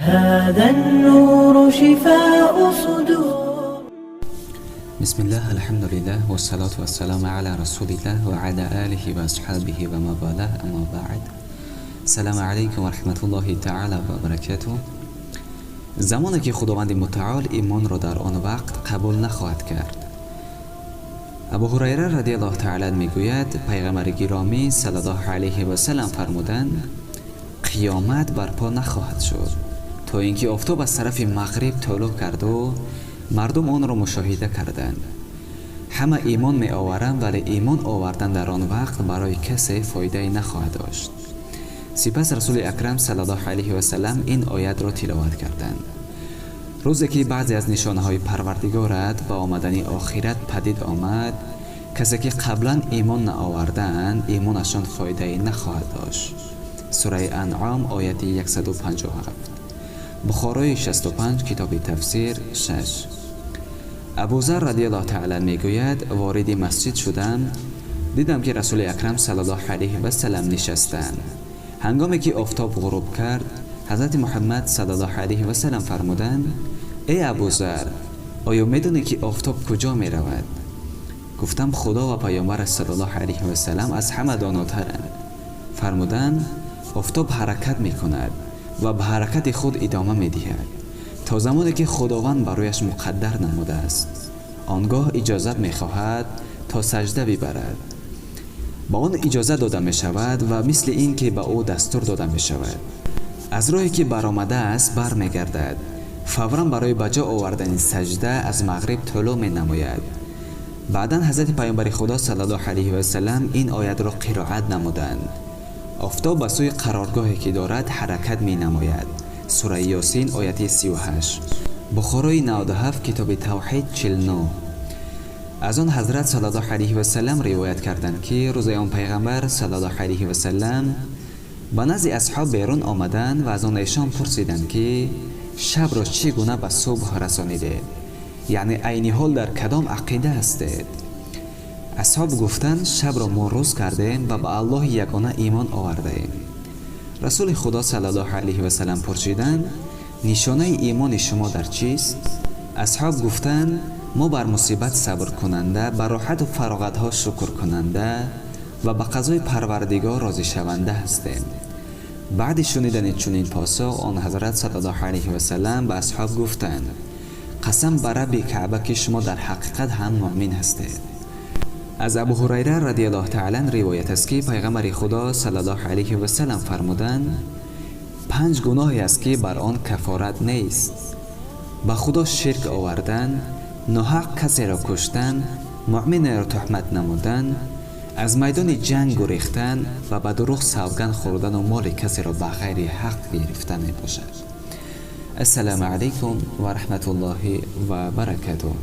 هذا النور شفاء صدور. بسم الله، الحمد لله، والصلاة والسلام على رسول الله وعلى آله وأصحابه ومن والاه، أما بعد. السلام عليكم ورحمة الله تعالى وبركاته. Замоне ки Худованди Мутаол имонро дар он вақт қабул нахоҳад кард. Абу Ҳурайра радиаллоҳу таала мегӯяд: Пайғамбари гиромӣ саллаллоҳу алайҳи васалам фармуданд: «Қиёмат барпо нахоҳад шуд, то ин ки офтоб аз тарафи мағриб тулӯъ карду мардум онро мушоҳида карданд. Ҳама имон меоваранд, вале имон овардан дар он вақт барои касе фоидае нахоҳад дошт». Сипас Расули Акрам саллаллоҳу алайҳи васалам ин оятро тиловат карданд: «Рӯзе ки баъзе аз нишонаҳои Парвардигорат ба омадани охират падид омад, касе ки қаблан имон наовардаанд, имонашон фоидае нахоҳад дошт». Сураи Анъом, ояти 157, Бухорои 65, китоби тафсир 6. Абузар радиаллоҳу таала мегӯяд: Вориди масҷид шудам, дидам, ки Расули Акрам саллаллоҳу алайҳи васалам нишастанд. Ҳангоме ки офтоб ғуруб кард, Ҳазрати Муҳаммад саллаллоҳу алайҳи васалам фармуданд: «Эй Абузар, оё медонӣ, ки офтоб куҷо меравад?» Гуфтам: «Худо ва Паёмбараш саллаллоҳу алайҳи васалам аз ҳама донотаранд». Фармуданд: «Офтоб ҳаракат мекунад ва ба ҳаракати худ идома медиҳад то замоне ки Худованд барояш муқаддар намудааст. Он гоҳ иҷозат мехоҳад, то саҷда бибарад. Ба он иҷозат дода мешавад ва мисли ин ки ба ӯ дастур дода мешавад. Аз роҳе ки баромадааст, бармегардад. Фавран барои ба ҷо овардани саҷда аз мағриб тулӯъ менамояд». Баъдан Ҳазрати Паёмбари Худо саллаллоҳу алайҳи васалам ин оятро қироат намуданд: «Офтоб ба сӯи қароргоҳе ки дорад, ҳаракат менамояд». Сураи Ёсин, ояти 38, Бухорои 97, китоби тавҳид 49. Аз он ҳазрат саллаллоҳу алайҳи васалам ривоят карданд, ки рӯзе он пайғамбар саллаллоҳу алайҳи васалам ба назди асҳоб берун омаданд ва аз он эшон пурсиданд, ки шабро чӣ гуна ба субҳ расонидед, яъне айни ҳол дар кадом ақида ҳастед? Асҳоб гуфтанд: «Шабро мо рӯз кардем ва ба Аллоҳи ягона имон овардаем». Расули Худо саллаллоҳу алайҳи васалам пурсиданд: «Нишонаи имони шумо дар чист?» Асҳоб гуфтанд: «Мо бар мусибат сабркунанда, ба роҳату фароғатҳо шукркунанда ва ба қазои Парвардигор розишаванда ҳастем». Баъди шунидани чунин посух, он ҳазрат саллаллоҳу алайҳи васалам ба асҳоб гуфтанд: «Қасам ба Рабби Каъба, ки шумо дар ҳақиқат ҳам муъмин ҳастед». Аз Абу Ҳурайра радиаллоҳу таала ривоят аст, ки Пайғамбари Худо саллаллоҳу алайҳи васалам фармуданд: «Панҷ гуноҳе аст, ки бар он кафорат нест: ба Худо ширк овардан, ноҳақ касеро куштан, муъминеро туҳмат намудан, аз майдони ҷанг гурехтан ва ба дурӯғ савганд хӯрдану моли касеро ба ғайри ҳақ гирифтан мебошад». Ассалому алайкум ва раҳматуллоҳи ва баракатуҳ.